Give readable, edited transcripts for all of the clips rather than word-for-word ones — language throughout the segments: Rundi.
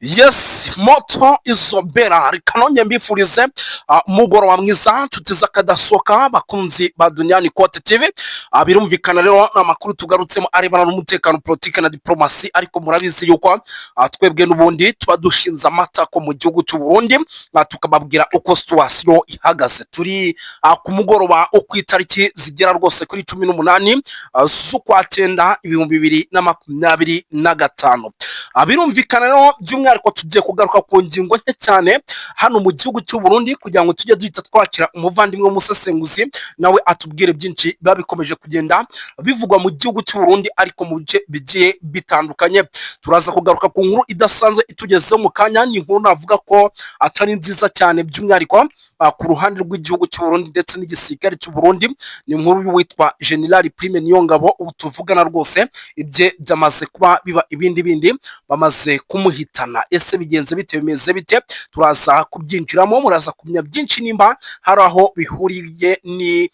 Yes, moto izobera. Reka nongeye mbifurize umugoroba mwiza, nshuti z'akadasohoka, bakunzi ba Duniani Kote TV. Birumvikana rero ni amakuru tugarutsemo arebana n'umutekano, politike na diplomasi, ariko murabizi yuko twebwe n'ubundi tuba dushinze amatako mu gihugu cy'u Burundi, tukababwira uko situation ihagaze. Turi ku mugoroba wo ku itariki zigera rwose kuri 18 z'ukwa 9 2025. Birumvikana rero by'umwihariko tugiye kugaruka ku ngingo nke cyane hano mu gihugu cy'u Burundi, kugira ngo tujye duhita twakira umuvandimwe w'umusesenguzi, nawe atubwire byinshi biba bikomeje kugenda bivugwa mu gihugu cy'u Burundi, ariko mu bice bigiye bitandukanye. Turaza kugaruka ku nkuru idasanzwe itugezeho mu kanya. Ni inkuru navuga ko atari nziza cyane, by'umwihariko ku ruhande rw'igihugu cy'u Burundi ndetse n'igisirikare cy'u Burundi. Ni inkuru y'uwitwa General Prime Niyongabo. Ubu tuvugana rwose ibye byamaze kuba biba ibindi bindi, bamaze kumuhitana. Ese bigenze bite? Bimeze bite? Turaza kubyinjiramo, muraza kumenya byinshi nimba hari aho bihuriye ni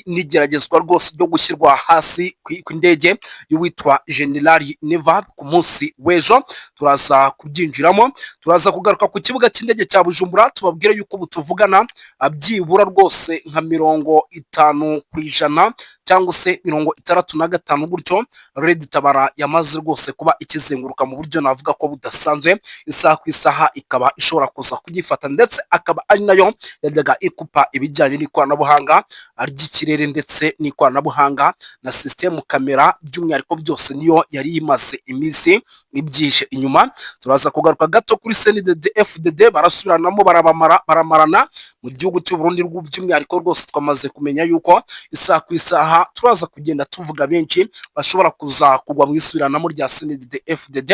n'igeragezwa rwose ryo gushyirwa hasi ku ndege y'uwitwa General Neva ku munsi w'ejo. Turaza kubyinjiramo. Turaza kugaruka ku kibuga cy'indege cya Bujumbura, tubabwire yuko ubu tuvugana byibura rwose nka 50% cyangwa se 65 gutyo, Red Tabara yamaze rwose kuba ikizenguruka mu buryo navuga ko budasanzwe. Isaha ku isaha ikaba ishobora kuza kugifata, ndetse akaba ari nayo yajyaga ikupa ibijyanye n'ikoranabuhanga ry'ikirere ndetse n'ikoranabuhanga na sisitemu kamera, by'umwihariko byose niyo yari imaze iminsi ibyihishe inyuma. Turaza kugaruka gato kuri CNDD FDD, barasubiranamo, barabamara, baramarana mu gihugu cy'u Burundi. By'umwihariko rwose twamaze kumenya yuko isaha ku isaha turaza kugenda tuvuga benshi bashobora kuza kugwa mu isubiranamo rya CNDD FDD,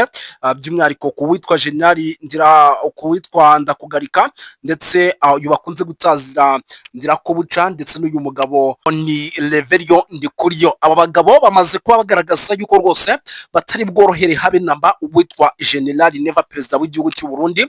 by'umwihariko ku witwa General Ndira, ku witwa Ndakugarika, ndetse uyu bakunze gutazira Ndirakobuca, ndetse n'uyu mugabo ni Reverien Ndikuriyo. Aba bagabo bamaze kuba bagaragaza yuko rwose batari bworohere habe namba uwitwa General Neva, perezida w'igihugu cy'u Burundi,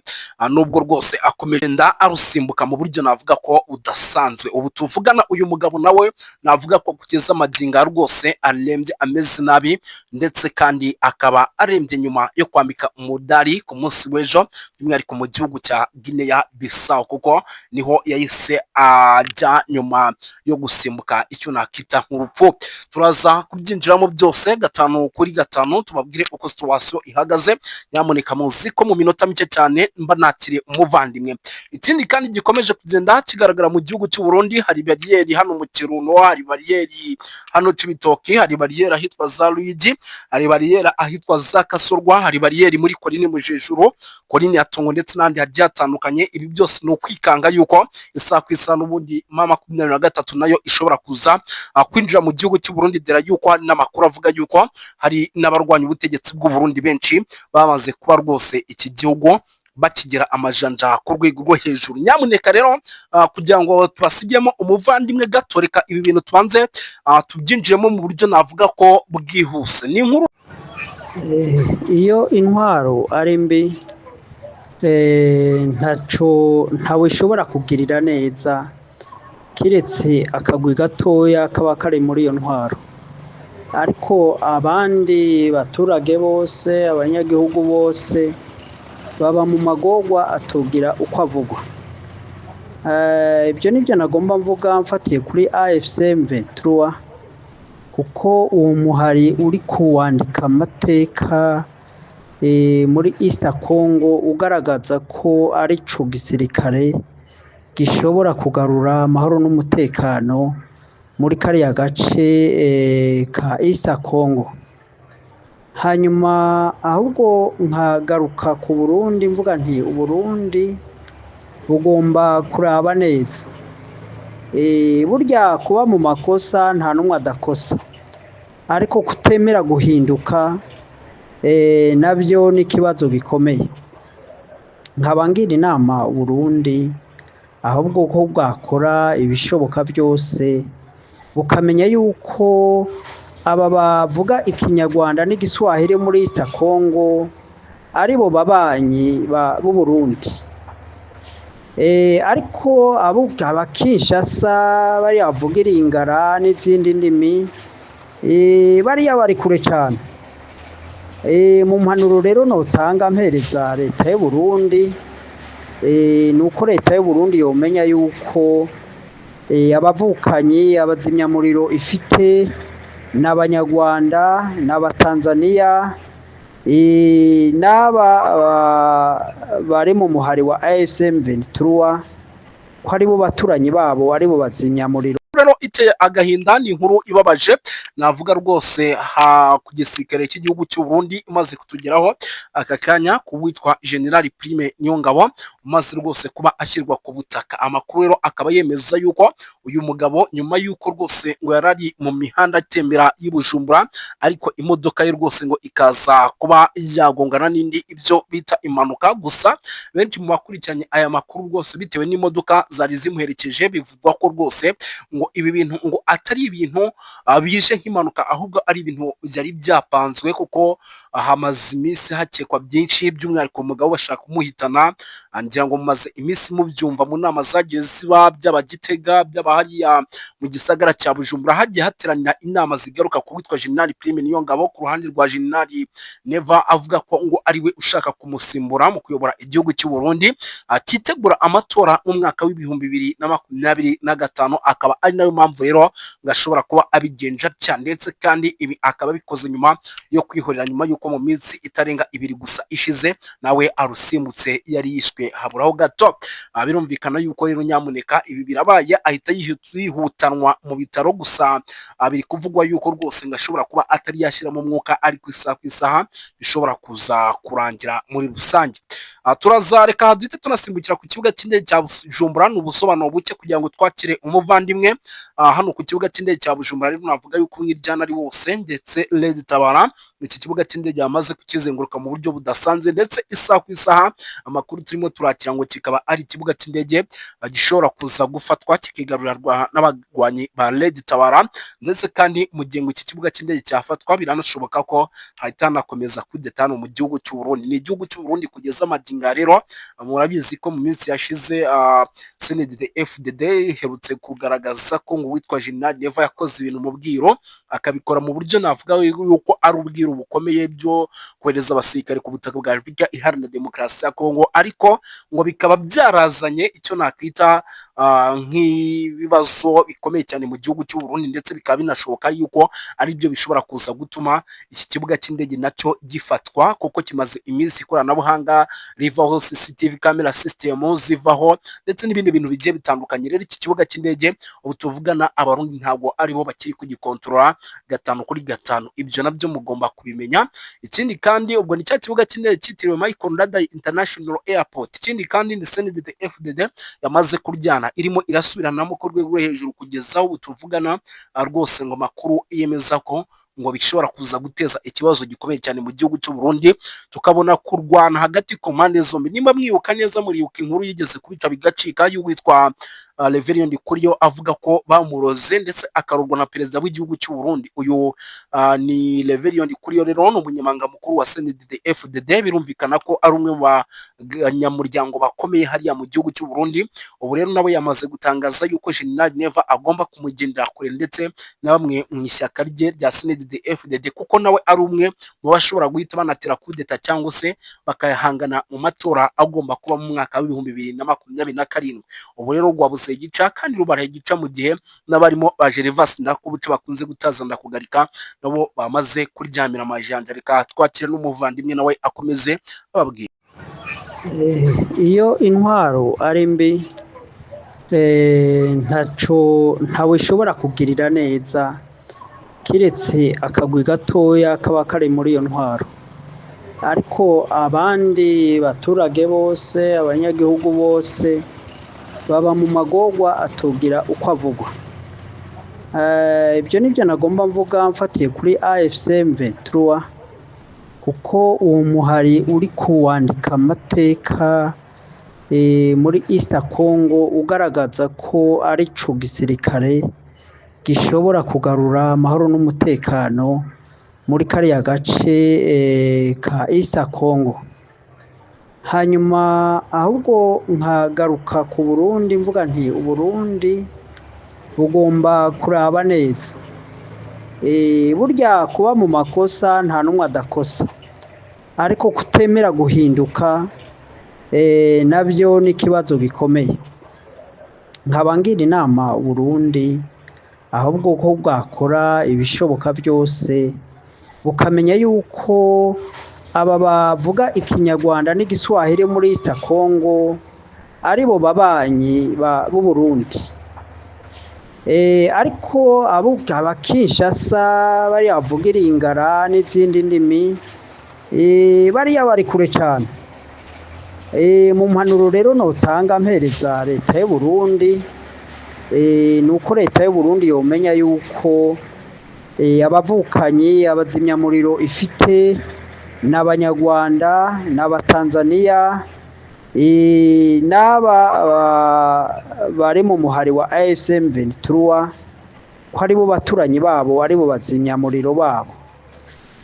nubwo rwose akomeje nda arusimbuka mu buryo navuga ko budasanzwe. Ubu tuvugana uyu mugabo nawe navuga ko kugeza amagingo rwose arembye, ameze nabi, ndetse kandi akaba arembye nyuma yo kwambika umudari ku munsi w'ejo, by'umwihariko mu gihugu cya Guinea Bissau, kuko niho yahise ajya nyuma yo gusimbuka icyo nakita nk'urupfu. Turaza kubyinjiramo byose gatanu kuri gatanu, tubabwire uko situation ihagaze. Nyamuneka muzi ko mu minota mike cyane mba nakiriye umuvandimwe. Ikindi kandi gikomeje kugenda kigaragara mu gihugu cy'u Burundi, hari bariyeri hano mu Kirundo, hari bariyeri hano Cibitoki, hari bariyeri ahitwa za Ruyigi, hari bariyeri ahitwa za Kasorwa, hari bariyeri muri Korini Mujejuru, Korini ya Tongo, ndetse n'ahandi hagiye hatandukanye. Ibi byose ni ukwikanga yuko isaha ku isaha n'ubundi M23 nayo ishobora kuza kwinjira mu gihugu cy'u Burundi, dore yuko hari n'amakuru avuga yuko hari n'abarwanya ubutegetsi bw'u Burundi benshi bamaze kuba rwose iki gihugu bakigira amajanja ku rwego rwo hejuru. Nyamuneka rero, kugira ngo tubasigemo umuvandimwe gato, reka ibi bintu tubanze tubyinjiremo mu buryo navuga ko bwihuse. Ni inkuru Iyo intwaro ari mbi, ntaco ntawe ishobora kugirira neza, kiretse akagwi gatoya kaba kari muri iyo ntwaro, ariko abandi baturage bose, abanyagihugu bose baba mu magorwa atogira uko avugwa. Ibyo nibyo nagomba mvuga mfatiye kuri AFC M23, kuko uwo muhari uri kuwandika amateka muri East Congo, ugaragaza ko ari co gisirikare gishobora kugarura amahoro n'umutekano muri kariya gace ka East Congo. Hanyuma ahubwo nkagaruka ku Burundi, mvuga nti Uburundi bugomba kuraba neza. Burya kuba mu makosa nta n'umwe adakosa, ariko kutemera guhinduka nabyo ni ikibazo gikomeye. Nkaba ngira inama Uburundi ahubwo ko bwakora ibishoboka byose, bukamenya yuko aba bavuga Ikinyarwanda n'Igiswahili muri East Congo aribo babanyi b'Uburundi. Ariko abo aba Kinshasa bariya bavuga Iringara n'izindi ndimi, bariya bari kure cyane. Mu mpanuro rero notanga mpereza leta y'u Burundi, ni uko leta y'u Burundi yomenya yuko abavukanyi abazimyamuriro ifite n'Abanyarwanda n'Abatanzaniya, n'aba bari mu muhari wa AFC M23, ko aribo baturanyi babo, aribo bazimyamuriro. Rero iteye agahinda, ni inkuru ibabaje navuga rwose ha ku gisirikare cy'igihugu cy'u Burundi imaze kutugeraho aka kanya, ku witwa General Prime Niyongabo umaze rwose kuba ashyirwa ku butaka. Amakuru rero akaba yemeza yuko uyu mugabo, nyuma yuko rwose ngo yarari mu mihanda atembera y'i Bujumbura, ariko imodoka ye rwose ngo ikaza kuba yagongana n'indi, ibyo bita impanuka. Gusa benshi mu bakurikiranye aya makuru rwose, bitewe n'imodoka zari zimuherekeje, bivugwa ko rwose ngo ibi bintu ngo atari ibintu bije nk'impanuka, ahubwo ari ibintu byari byapanzwe, kuko hamaze iminsi hakekwa byinshi, by'umwihariko umugabo bashaka kumuhitana. Ngira ngo mumaze iminsi mubyumva mu nama zagiye ziba, byaba Gitega, byaba hariya mu gisagara cya Bujumbura, hagiye hateranira inama zigaruka ku witwa General Prime Niyongabo, ku ruhande rwa General Neva avuga ko ngo ariwe ushaka kumusimbura mu kuyobora igihugu cy'u Burundi cyitegura amatora mu mwaka wa 2025. Akaba ari nayo mpamvu rero ngo ashobora kuba abigenja atya, ndetse kandi ibi akaba abikoze nyuma yo kwihorera, nyuma y'uko mu minsi itarenga 2 gusa ishize nawe arusimbutse, yari yishwe haburaho gato. Birumvikana yuko rero nyamuneka ibi birabaye, ahita yihutanwa mu bitaro. Gusa biri kuvugwa yuko rwose ngo ashobora kuba atari yashyiramo umwuka, ariko isaha ku isaha bishobora kuza kurangira muri rusange. Turaza reka duhite tunasimbukira ku kibuga cy'indege cya Bujumbura. Ni ubusobanuro buke kugira ngo twakire umuvandimwe hano ku kibuga cy'indege cya Bujumbura. Rero navuga yuko umwiryane ari wose, ndetse Red Tabara iki kibuga cy'indege yamaze kukizenguruka mu buryo budasanzwe, ndetse isaha ku isaha amakuru turimo turakira ngo kikaba ari ikibuga cy'indege gishobora kuza gufatwa, kikigarurirwa n'abagwanyi ba Red Tabara. Ndetse kandi mu gihe ngo iki kibuga cy'indege cyafatwa, biranashoboka ko hahita hanakomeza kudeta hano mu gihugu cy'u Burundi. Ni igihugu cy'u Burundi kugeza magingo aya. Rero murabizi ko mu minsi yashize CNDD FDD iherutse kugaragaza ko ngo uwitwa General Neva yakoze ibintu mu bwiru, akabikora mu buryo navuga yuko ari ubwiru bukomeye, byo kohereza abasirikare ku butaka bwa Repubulika Iharanira Demokarasi ya Kongo, ariko ngo bikaba byarazanye icyo nakwita nk'ibibazo bikomeye cyane mu gihugu cy'u Burundi, ndetse bikaba binashoboka yuko ari byo bishobora kuza gutuma iki kibuga cy'indege nacyo gifatwa, kuko kimaze iminsi ikoranabuhanga rivaho, CCTV camera system zivaho, ndetse n'ibindi bintu bigiye bitandukanye. Rero iki kibuga cy'indege ubu tuvugana, Abarundi ntabwo aribo bakiri kugikontorora gatanu kuri gatanu. Ibyo nabyo mugomba kubimenya. Ikindi kandi ubwo ni cya kibuga cy'indege cyitiriwe Michael Ndadaye International Airport. Ikindi kandi ni CNDD FDD yamaze kuryana, irimo irasubiranamo ku rwego rwo hejuru, kugeza aho ubu tuvugana rwose ngo amakuru yemeza ko ngo bishobora kuza guteza ikibazo gikomeye cyane mu gihugu cy'u Burundi, tukabona kurwana hagati ku mpande zombi. Nimba mwibuka neza, muribuka inkuru yigeze kubita bigacika y'uwitwa Reverien Ndikuriyo, avuga ko bamuroze ndetse akarogwa na perezida w'igihugu cy'u Burundi. Uyu ni Reverien Ndikuriyo rero, ni umunyamabanga mukuru wa CNDD FDD. Birumvikana ko ari umwe mu banyamuryango bakomeye hariya mu gihugu cy'u Burundi. Ubu rero nawe yamaze gutangaza yuko General Neva agomba kumugendera kure, ndetse na bamwe mu ishyaka rye rya CNDD FDD, kuko nawe ari umwe mu bashobora guhita banatera kudeta cyangwa se bakayahangana mu matora agomba kuba mu mwaka wa 2027. Ubu rero rwabuze gica kandi rubaraye gica, mu gihe n'abarimo ba Gervas Ndakubuca bakunze gutaza ndakugarika nabo bamaze kuryamira amajanja. Reka twakire n'umuvandimwe nawe akomeze ababwira. Iyo intwaro ari mbi, ntaco ntawe ishobora kugirira neza, kiretse akagwi gatoya kaba kari muri iyo ntwaro, ariko abandi baturage bose, abanyagihugu bose baba mu magorwa atogira uko avugwa. Ibyo nibyo nagomba mvuga mfatiye kuri AFC M23, kuko uwo muhari uri kuwandika amateka muri East Congo, ugaragaza ko ari co gisirikare gishobora kugarura amahoro n'umutekano muri kariya gace ka East Congo. Hanyuma ahubwo nkagaruka ku Burundi, mvuga nti Uburundi bugomba kuraba neza. Burya kuba mu makosa, nta n'umwe adakosa. Ariko kutemera guhinduka nabyo ni ikibazo gikomeye. Nkaba ngira inama Burundi ahubwo ko bwakora ibishoboka byose, bukamenya yuko aba bavuga Ikinyarwanda n'Igiswahili muri East Congo aribo babanyi b'Uburundi. Ariko abo Abakinshasa bariya bavuga Iringara n'izindi ndimi, bariya bari kure cyane. Mu mpanuro rero notanga mpereza leta y'u Burundi, ni uko leta y'u Burundi yomenya yuko abavukanyi, abazimyamuriro ifite n'Abanyarwanda, n'Abatanzaniya, n'aba bari mu muhari wa AFC M23, ko aribo baturanyi babo, aribo bazimyamuriro babo.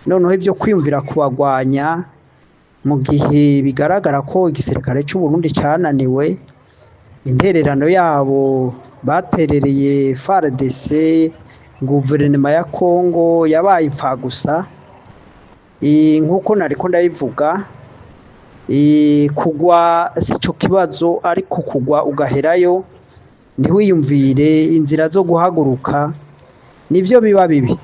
Noneho ibyo kwiyumvira kubagwanya mu gihe bigaragara ko igisirikare cy'u Burundi cyananiwe, intererano yabo baterereye FARDC, guverinoma ya Congo, yabaye imfagusa. Nk'uko nariko ndabivuga, kugwa sico kibazo, ariko kugwa ugaherayo ntiwiyumvire inzira zo guhaguruka nivyo biba bibi,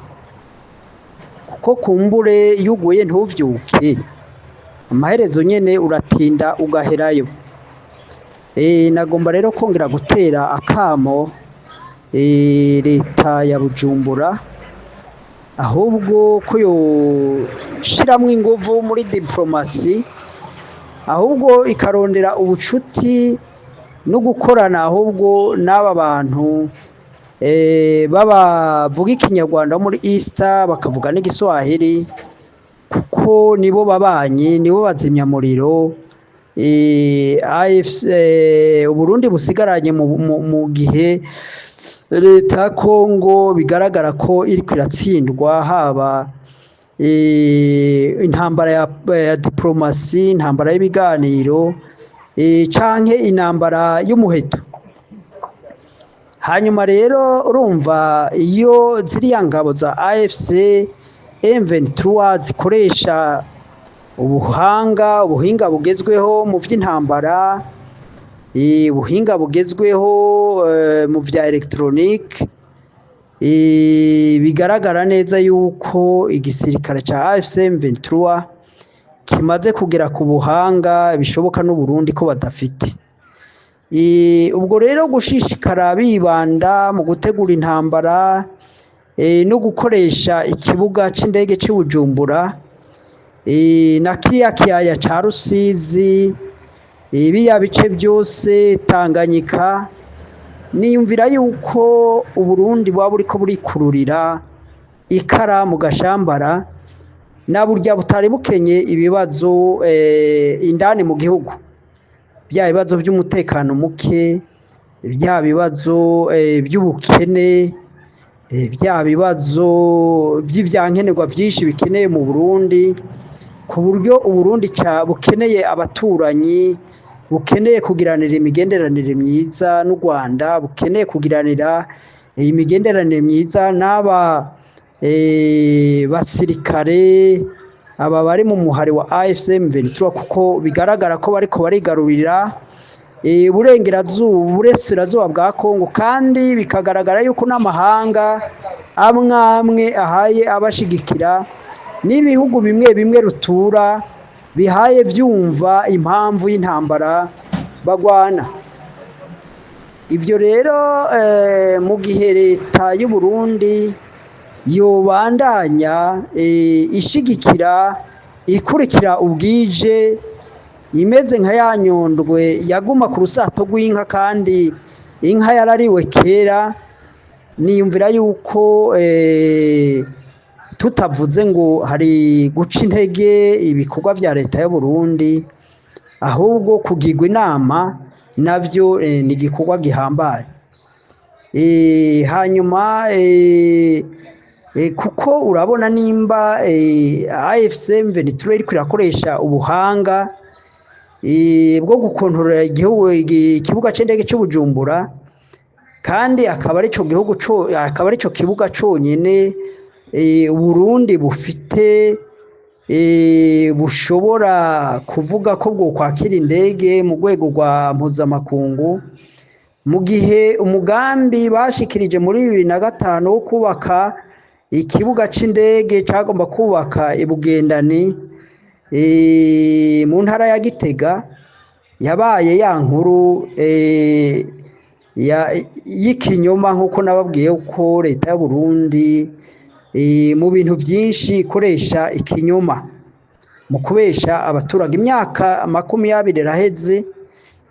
kuko kumbure iyo uguye ntuvyuke, amaherezo nyene uratinda ugaherayo. Nagomba rero kongera gutera akamo leta ya Bujumbura, ahubwo ko yoshiramwo inguvu muri diplomasi, ahubwo ikarondera ubucuti no gukorana ahubwo n'aba bantu babavuga Ikinyarwanda muri East, bakavuga n'Igiswahili, kuko nibo babanyi, nibo bazimyamuriro AFC Uburundi busigaranye mu gihe leta ya Congo bigaragara ko iriko iratsindwa, haba intambara ya diplomasi, intambara y'ibiganiro, canke intambara y'umuheto. Hanyuma rero urumva iyo ziriya ngabo za AFC M23 zikoresha ubuhanga, ubuhinga bugezweho mu vy'intambara, ubuhinga bugezweho mu vya electronique, bigaragara neza yuko igisirikare ca AFC M23 kimaze kugera ku buhanga bishoboka n'Uburundi ko badafite. Ubwo rero gushishikara bibanda mu gutegura intambara no gukoresha ikibuga c'indege c'i Bujumbura na kiriya kiyaya ca Rusizi, biriya bice byose Tanganyika, niyumvira yuko Uburundi bwaba buriko burikururira ikara mu gashambara, na burya butari bukenye ibibazo indani mu gihugu, bya bibazo by'umutekano muke, bya bibazo by'ubukene, bya bibazo by'ivyankenerwa vyinshi bikeneye mu Burundi, ku buryo Uburundi bukeneye abaturanyi, bukeneye kugiranira imigenderanire myiza n'u Rwanda, bukeneye kugiranira imigenderanire myiza n'aba basirikare aba bari mu muhari wa AFC M23, kuko bigaragara ko bariko barigarurira uburengerazuba, uburasirazuba bwa Kongo, kandi bikagaragara yuko n'amahanga amwe amwe ahaye abashigikira, n'ibihugu bimwe bimwe rutura bihaye vyumva impamvu y'intambara bagwana. Ivyo rero mu gihe leta y'u Burundi yobandanya ishigikira, ikurikira ubwije, imeze nka ya nyondwe yaguma ku rusato rw'inka kandi inka yarariwe kera, niyumvira yuko tutavuze ngo hari guca intege ibikorwa vya leta y'u Burundi, ahubwo kugirwa inama navyo ni igikorwa gihambaye. Hanyuma kuko urabona nimba AFC M23 iriko irakoresha ubuhanga bwo gukontorora igihugu, ikibuga c'indege c'u Bujumbura, kandi akaba arico gihugu co, akaba arico kibuga conyene Uburundi bufite. bushobora kuvuga ko bwokwakira indege mu rwego rwa mpuzamakungu, mu gihe umugambi bashikirije muri 2005 wo kubaka ikibuga c'indege cagomba kubaka i Bugendani mu ntara ya Gitega yabaye ya nkuru y'ikinyoma, nk'uko nababwiye ko leta y'u Burundi mu bintu byinshi ikoresha ikinyoma mu kubesha abaturage. Imyaka 20 iraheze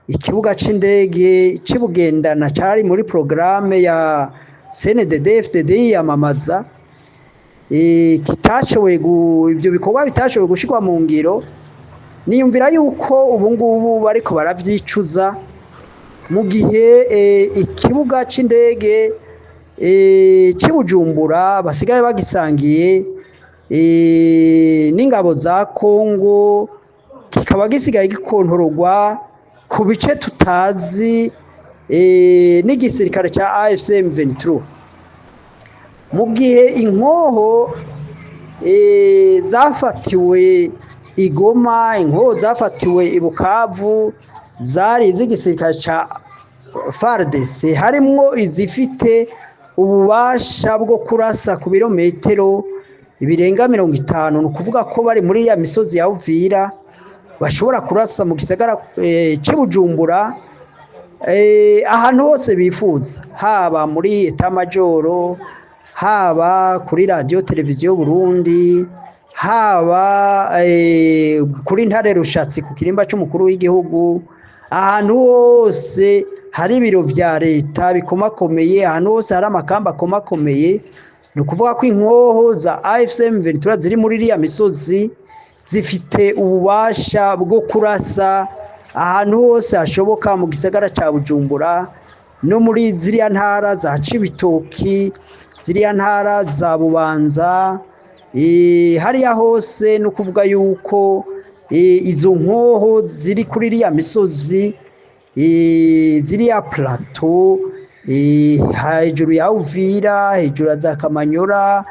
ikibuga c'indege c'i Bugendana cari muri porogaramu ya CNDD-FDD yiyamamaza, kitashoboye, ibyo bikorwa bitashoboye gushirwa mu ngiro. Niyumvira yuko ubu ngubu bariko baravyicuza, mu gihe ikibuga c'indege c'i Bujumbura basigaye bagisangiye n'ingabo za Kongo, kikaba gisigaye gikontororwa ku bice tutazi n'igisirikare ca AFC M23, mu gihe inkoho zafatiwe i Goma, inkoho zafatiwe i Bukavu zari iz'igisirikare ca FARDC, harimwo izifite ububasha bwo kurasa ku birometero birenga 50. Ni ukuvuga ko bari muri ya misozi ya Uvira bashobora kurasa mu gisagara c'i Bujumbura, ahantu hose bifuza, haba muri etamajoro, haba kuri radiyo televiziyo Burundi, haba kuri Ntare Rushatsi ku kirimba c'umukuru w'igihugu, ahantu hose hari ibiro vya leta bikomakomeye, ahantu hose hari amakamba akomakomeye. Ni ukuvuga ko inkoho za AFC M23 ziri muri iriya misozi zifite ububasha bwo kurasa ahantu hose hashoboka mu gisagara ca Bujumbura no muri ziriya ntara za Cibitoki, ziriya ntara za Bubanza, hariya hose. Ni ukuvuga yuko izo nkoho ziri kuri iriya misozi, ziriya plateau hejuru ya Uvira, hejuru ya za Kamanyora,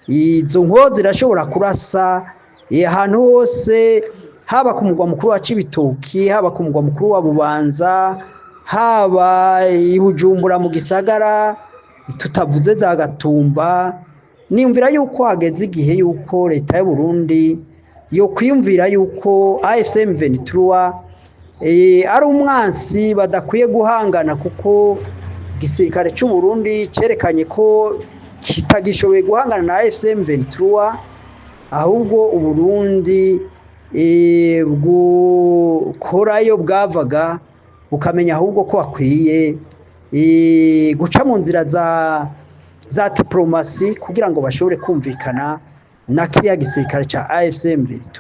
izo nkoho zirashobora kurasa ahantu hose, haba ku mugwa mukuru wa Cibitoki, haba ku mugwa mukuru wa Bubanza, haba i Bujumbura mu gisagara, tutavuze za Gatumba. Niyumvira yuko hageze igihe yuko leta y'u Burundi yo kwiyumvira yuko AFC M23 ari umwansi badakwiye guhangana, kuko igisirikare c'u Burundi cerekanye ko kitagishoboye guhangana na AFC M23, ahubwo Uburundi bwokorayo bwavaga bukamenya ahubwo ko bakwiye guca mu nzira za diplomasi kugira ngo bashobore kumvikana na kiriya gisirikare ca AFC M23.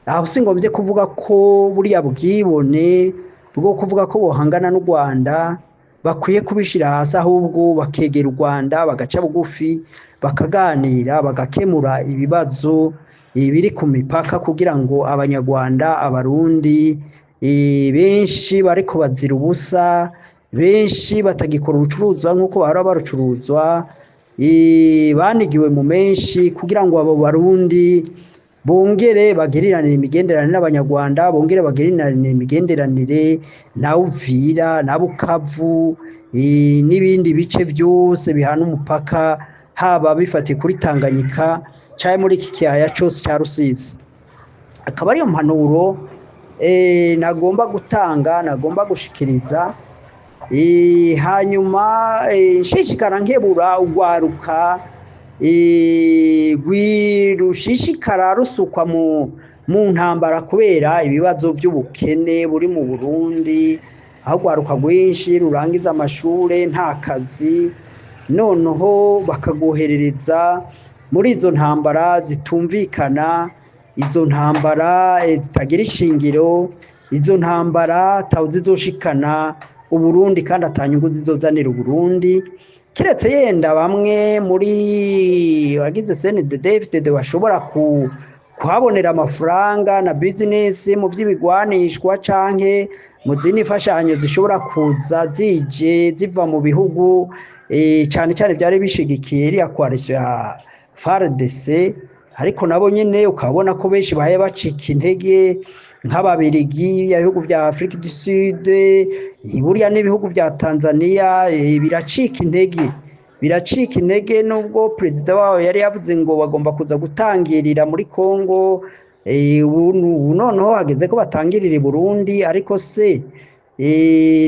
Aho singombye kuvuga ko buriya bwibone bwo kuvuga ko bohangana n'u Rwanda bakwiye kubishira hasi, ahubwo bakegera u Rwanda, bagaca bugufi, bakaganira, bagakemura ibibazo biri ku mipaka, kugira ngo Abanyarwanda, Abarundi benshi bariko bazira ubusa, benshi batagikora ubucuruzwa nk'uko bahora barucuruzwa, banigiwe mu menshi, kugira ngo abo Barundi bongere bagiriranire imigenderanire n'Abanyarwanda, bongere bagiriranire imigenderanire na Uvira na Bukavu n'ibindi bice byose bihana umupaka, haba bifatiye kuri Tanganyika canke muri iki kiyaya cose ca Rusizi. Akaba ariyo mpanuro nagomba gutanga, nagomba gushikiriza. Hanyuma nshishikara nkebura urwaruka rushishikara rusukwa mu ntambara kubera ibibazo by'ubukene buri mu Burundi, aho urwaruka rwinshi rurangiza amashure nta kazi, noneho bakagoherereza muri izo ntambara zitumvikana, izo ntambara zitagira ishingiro, izo ntambara ataho zizoshikana Uburundi kandi atanyungu zizozanira Uburundi, kiretse yenda bamwe muri bagize CNDD-FDD bashobora kuhabonera amafaranga na business mu vy'ibigwanishwa canke mu zindi mfashanyo zishobora kuza zije ziva mu bihugu cane cane byari bishigikiye iriya coalition ya FARDC. Ariko nabo nyene ukabona ko benshi bahaye bacika intege, nk'Ababirigi, ibihugu vya Afrique du Sud, buriya n'ibihugu vya Tanzania biracika intege, biracika intege, nubwo perezida wabo yari yavuze ngo bagomba kuza gutangirira muri Congo. Ubu noneho hageze ko batangirira i Burundi. Ariko se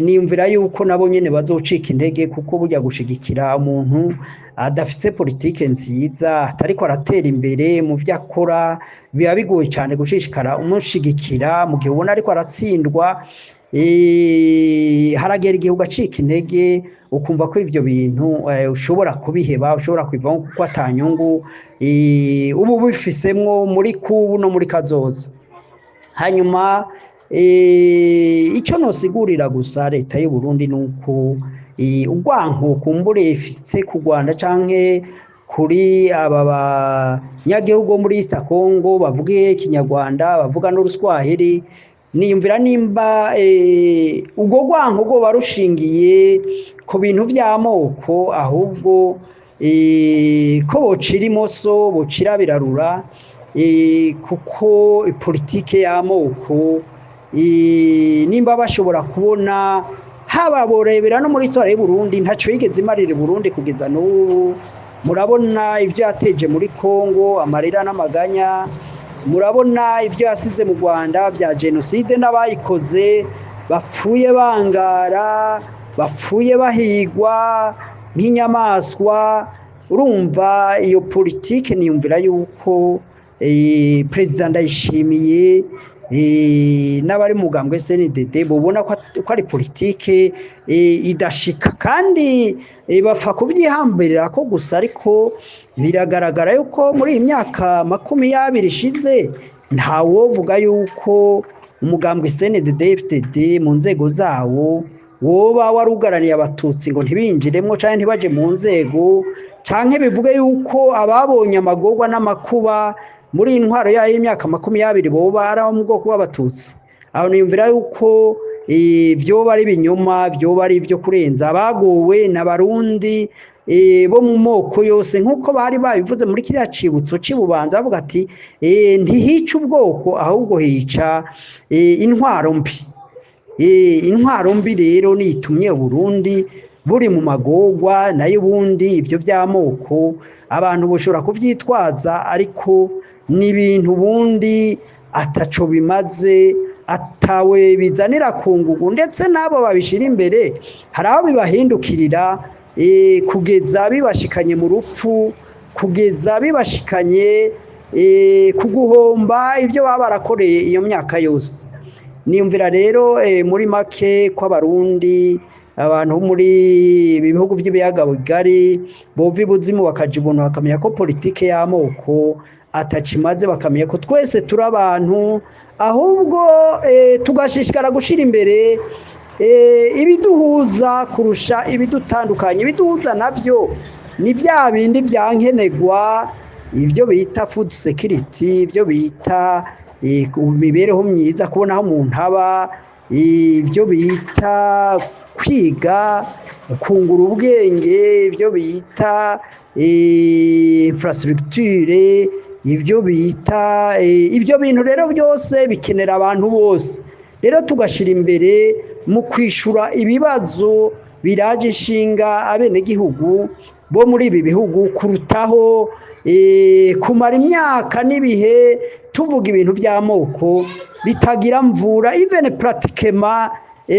niyumvira yuko nabo nyene bazocika intege, kuko burya gushigikira umuntu adafise politike nziza, atariko aratera imbere mu vyo akora, biba bigoye cyane gushishikara umushigikira mu gihe ubona ariko aratsindwa. Haragera igihe ugacika intege, ukumva ko ivyo bintu ushobora kubiheba, ushobora kubivamo, kuko atanyungu ubu bifisemwo muri kubu no muri kazoza. Hanyuma icyo nosigurira gusa leta y'u Burundi ni uko urwanko kumbure ifise ku Rwanda canke kuri aba banyagihugu bo muri East Congo bavuga Ikinyarwanda, bavuga n'Uruswahili, niyumvira nimba ubwo rwanko rwoba rushingiye ku bintu vy'amoko, ahubwo ko bocira imoso bocira birarura, kuko politike y'amoko, nimba bashobora kubona haba borebera no muri histoire y'u Burundi, ntaco yigeze imarira i Burundi kugeza n'ubu. Murabona ivyo yateje muri Congo, amarira n'amaganya. Murabona ibyo yasize mu Rwanda bya jenoside n'abayikoze bapfuye bangara, bapfuye bahigwa nk'inyamaswa. Urumva iyo politike, niyumvira yuko perezida Ndayishimiye n'abari mu mugambwe CNDD bubona ko ari politike idashika, kandi bapfa kubyihambirira ko gusa. Ariko biragaragara yuko muri iyi myaka 20 ishize ntawovuga yuko umugambwe CNDD FDD mu nzego zawo woba warugaraniye Abatutsi ngo ntibinjiremwo canke ntibaje mu nzego, canke bivuge yuko ababonye amagorwa n'amakuba muri iyi ntwaro yayo y'imyaka 20 boba ari abo mu bwoko bw'Abatutsi. Aho niyumvira yuko vyoba ari ibinyoma, vyoba ari ibyo kurenza. Abagowe n'Abarundi bo mu moko yose, nk'uko bari babivuze muri kiriya cibutso c'iBubanza, bavuga ati ntihica ubwoko, ahubwo hica intwaro mbi. Intwaro mbi rero nitumye Burundi buri mu magorwa. Nayo ubundi ivyo vy'amoko abantu boshobora kuvyitwaza, ariko ni ibintu ubundi ataco bimaze, atawe bizanira kungugu. Ndetse n'abo babishira imbere hari aho bibahindukirira, kugeza bibashikanye mu rupfu, kugeza bibashikanye ku guhomba ibyo baba barakoreye iyo myaka yose. Niyumvira rero muri make ko Abarundi, abantu bo muri ibi bihugu by'ibiyaga bigari, bova ibuzimu bakaja ubuntu, bakamenya ko politike y'amoko atacimaze, bakamenya ko twese turi abantu, ahubwo tugashishikara gushira imbere ibiduhuza kurusha ibidutandukanya. Ibiduhuza navyo ni bya bindi vyankenerwa, ibyo bita food security, ibyo bita imibereho myiza, kubona aho umuntu aba, ibyo bita kwiga, kungura ubwenge, ibyo bita infrastructure, ibyo bita ibyo bintu rero byose bikenera abantu bose. Rero tugashira imbere mu kwishura ibibazo biraje inshinga abenegihugu bo muri ibi bihugu, kurutaho kumara imyaka n'ibihe tuvuga ibintu by'amoko bitagira mvura. Even pratiquement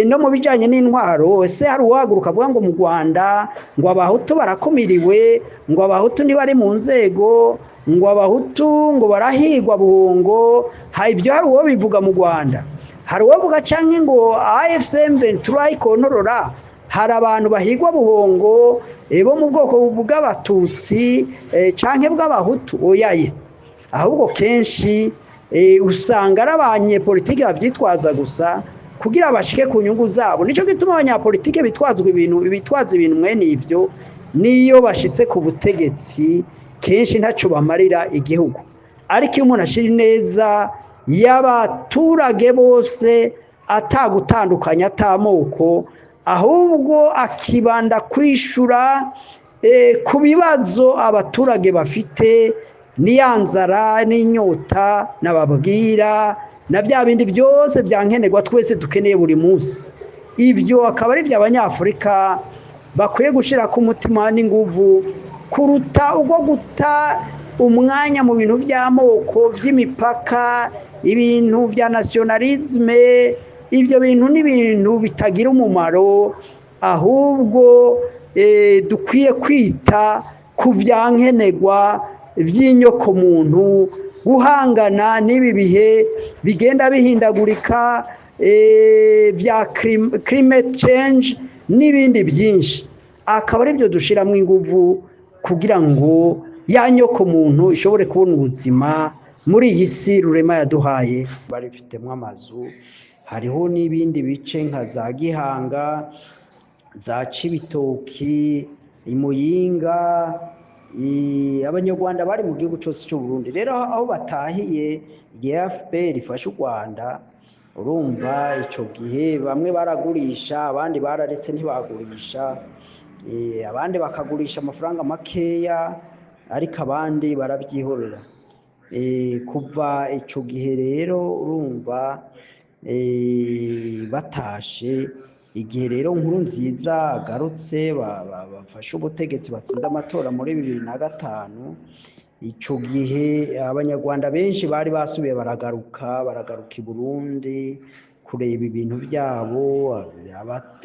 no mu bijanye n'intwaro, ese hari uwahaguruka avuga ngo mu Rwanda ngo Abahutu barakumiriwe, ngo Abahutu ntibari mu nzego, ngo Abahutu ngo barahigwa buhongo? Ha, ivyo hari uwo bivuga mu Rwanda? Hari uwovuga canke ngo AFC M23 ikontorora hari abantu bahigwa buhongo bo mu bwoko bw'Abatutsi canke bw'Abahutu? Oyaye, ahubwo kenshi usanga ari abanyepolitike bavyitwaza gusa kugira bashike ku nyungu zabo. Nico gituma abanyapolitike bitwazwa ibintu, bitwaza ibintu mwene ivyo, niyo bashitse ku butegetsi kenshi ntaco bamarira igihugu. Ariko iyo umuntu ashira ineza y'abaturage bose, atagutandukanya, atamoko, ahubwo akibanda kwishura ku bibazo abaturage bafite. Ni ya nzara n'inyota nababwira na bya bindi byose byankenerwa twese dukeneye buri munsi. Ibyo akaba ari abanyafurika bakwiye gushyira ku mutima n'inguvu kuruta ubwo guta umwanya mu bintu by'amoko, by'imipaka, ibintu bya nationalisme. Ibyo bintu ni ibintu bitagira umumaro, ahubwo dukwiye kwita ku byankenerwa by'inyokomuntu, guhangana n'ibi bihe bigenda bihindagurika bya climate change n'ibindi byinshi, akaba aribyo dushyiramo ingufu kugira ngo ya nyokomuntu ishobore kubona ubuzima muri iyi si Rurema yaduhaye. Barifitemo amazu, hariho n'ibindi bice nka za Gihanga, za Cibitoki, Imuyinga. Abanyarwanda bari mu gihugu cyose cy'u Burundi. Rero aho batahiye igihe FPR ifashe u Rwanda, urumva icyo gihe bamwe baragurisha, abandi bararetse ntibagurisha, abandi bakagurisha amafaranga makeya, ariko abandi barabyihorera. Kuva icyo gihe rero urumva batashe, igihe rero Nkurunziza agarutse, bafashe ubutegetsi, batsinze amatora muri 2005, icyo gihe abanyarwanda benshi bari basubiye baragaruka i Burundi kureba ibintu byabo.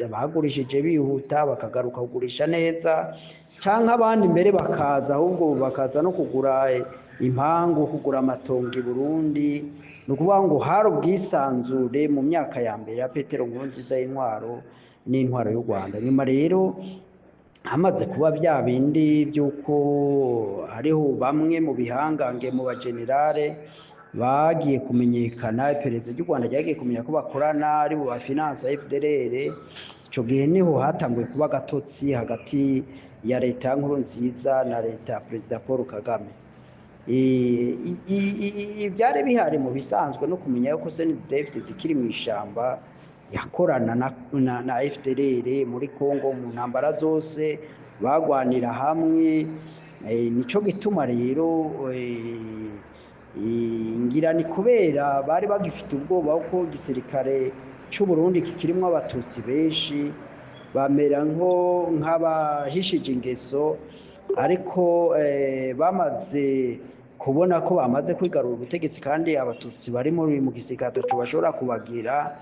Abagurishije bihuta bakagaruka kugurisha neza, cyangwa abandi mbere bakaza ahubwo bakaza no kugura impangu, kugura amatongo i Burundi. Ni ukuvuga ngo hari ubwisanzure mu myaka ya mbere ya Petero Nkurunziza y'intwaro n'intwaro y'u Rwanda. Nyuma rero hamaze kuba bya bindi by'uko hariho bamwe mu bihangange, mu bagenerale bagiye kumenyekana, iperereza ry'u Rwanda ryagiye kumenya ko bakorana, ari bo ba finance FDLR. Icyo gihe niho hatanguye kuba agatotsi hagati ya leta ya Nkurunziza na leta ya Perezida Paul Kagame. Ibyari bihari mu bisanzwe no kumenya yuko CNDD-FDD ikiri mu ishyamba yakorana na FDLR muri Congo mu ntambara zose, bagwanira hamwe. Nico gituma rero ngira ni kubera bari bagifite ubwoba ko igisirikare cy'u Burundi kikirimwo abatutsi benshi, bamera nko nk'abahishije ingeso. Ariko bamaze kubona ko bamaze kwigarura ubutegetsi kandi abatutsi bari muri mu gisirikare ataco bashobora kubagira,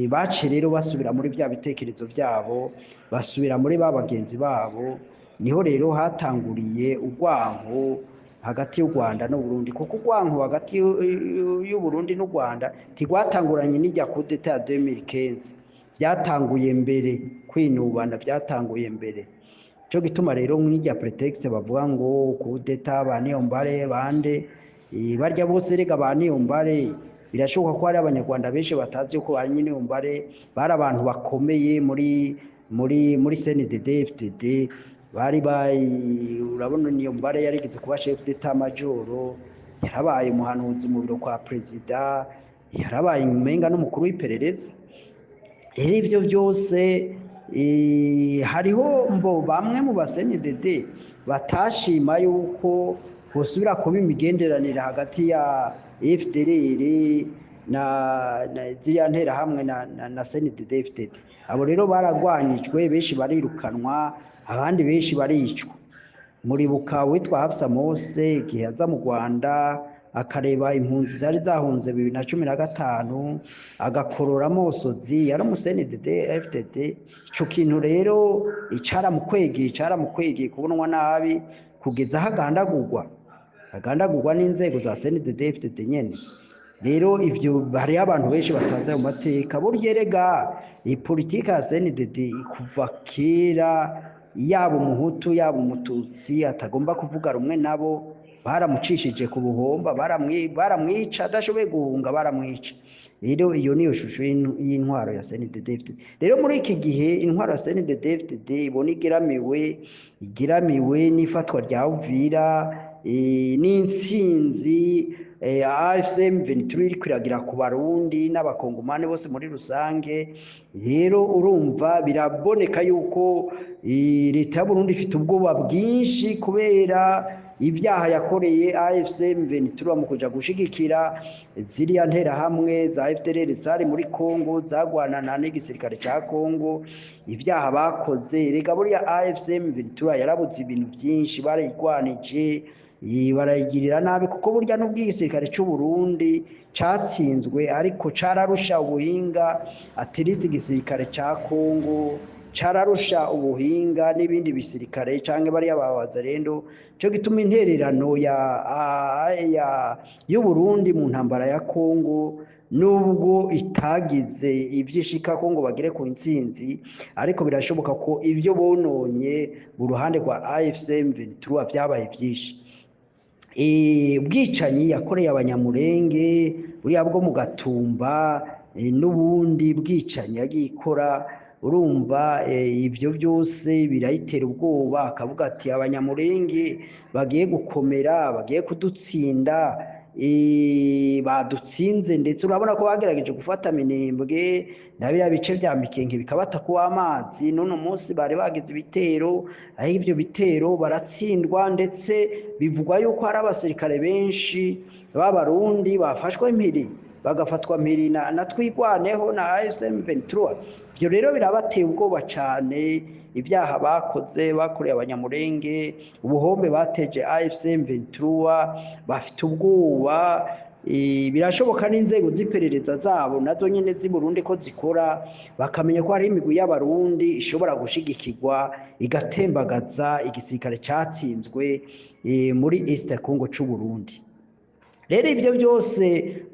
bace rero basubira muri bya bitekerezo byabo, basubira muri ba bagenzi babo. Niho rero hatanguriye urwanko hagati y'u Rwanda n'u Burundi, kuko urwanko hagati y'u Burundi n'u Rwanda ntirwatanguranye n'ijya coup d'état ya 2015, byatanguye mbere, kwinubana byatanguye mbere. Cyo gituma rero nk'ijya prétexte bavuga ngo coup d'état ba Niyombare bande, barya bose rega ba Niyombare, birashoboka ko hari abanyarwanda benshi batazi yuko ba Niyombare bari abantu bakomeye muri CNDD FDD. Bari bayi, urabona Niyombare yarigeze kuba chef d'état major, yarabaye umuhanuzi mu biro kwa perezida, yarabaye umenga n'umukuru w'iperereza. Rero ibyo byose hariho mbo bamwe mu ba CNDD batashima yuko hosubira kuba imigenderanire hagati ya FDLR na ziriya nterahamwe na CNDD FDD. Abo rero baragwanyijwe, benshi barirukanwa, abandi benshi baricwa. Muribuka witwa Hafsa Mose igihe aza mu Rwanda akareba impunzi zari zahunze 2015, agakorora amosozi, yari umu CNDD FDD. Ico kintu rero icaramukwegeye kubonwa nabi kugeza aho agandagurwa n'inzego za CNDD FDD nyene. Rero ivyo hariho abantu benshi batazi ayo mateka. Burya erega iyi politika ya CNDD kuva kera, yaba umuhutu yaba umututsi atagomba kuvuga rumwe nabo, baramucishije ku buhomba, baramwica, adashoboye guhunga baramwica. Rero iyo niyo shusho y'intwaro ya CNDD-FDD. Rero muri iki gihe intwaro ya CNDD-FDD ibona igeramiwe n'ifatwa rya Uvira, n'intsinzi AFC M23 iri kwiragira ku Barundi n'abakongomani bose muri rusange. Rero urumva biraboneka yuko leta y'u Burundi ifite ubwoba bwinshi kubera Ibyaha yakoreye AFC M23 mu kuja gushigikira ziriya nterahamwe za FDLR zari muri Kongo zagwanana n'igisirikare ca Kongo, ibyaha bakoze. Rega buriya AFC M23 yarabuze ibintu byinshi, barayigwanije, barayigirira nabi, kuko burya n'ubwo igisirikare c'u Burundi catsinzwe ariko cararusha ubuhinga atirisi igisirikare ca Kongo, cararusha ubuhinga n'ibindi bisirikare canke bariya ba Wazalendo. Cyo gituma intererano ya y'u Burundi mu ntambara ya Kongo, nubwo itagize ivyo ishikako ngo bagere ku ntsinzi, ariko birashoboka ko ibyo bononye mu ruhande rwa AFC M23 vyabaye vyinshi. Ubwicanyi yakoreye Abanyamurenge buriya bwo mu Gatumba, n'ubundi bwicanyi yagiye ikora, urumva, ivyo byose birayitera ubwoba, akavuga ati Abanyamurenge bagiye gukomera, bagiye kudutsinda, badutsinze. Ndetse urabona ko bagerageje gufata Minembwe na biriya bice bya Mikenke bikabata kuba amazi. None munsi bari bagize ibitero, aho ivyo bitero baratsindwa, ndetse bivugwa yuko hari abasirikare benshi b'Abarundi bafashwe impiri, bagafatwa mpiri na Twigwaneho na AFC M23. Ivyo rero birabateye ubwoba cane, ibyaha bakoze, bakoreye Abanyamurenge, ubuhombe bateje AFC M23, bafite ubwoba. Birashoboka n'inzego z'iperereza zabo nazo nyene z'i Burundi ko zikora, bakamenya ko hari imigwi y'Abarundi ishobora gushigikirwa igatembagaza igisirikare catsinzwe muri East Congo c'u Burundi. Rero ivyo byose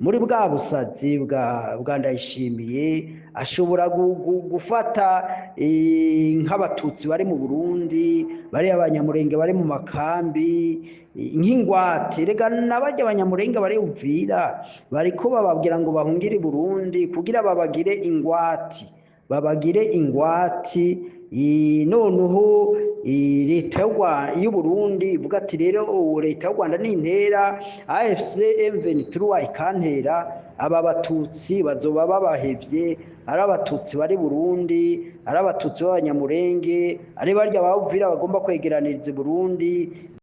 muri bwa busazi bwa Ndayishimiye, ashobora gufata nk'Abatutsi bari mu Burundi, bari Abanyamurenge bari mu makambi, nk'ingwate. Rega n'abarya Abanyamurenge bari Uvira bariko bababwira ngo bahungire i Burundi kugira babagire ingwati, babagire ingwati. Noneho leta y'u Burundi ivuga ati rero ubu leta y'u Rwanda nintera AFC M23 ikantera, aba Batutsi bazoba babahevye, ari Abatutsi bari Burundi, ari Abatutsi b'Abanyamurenge, ari barya ba Uvira bagomba kwegeraniriza i Burundi.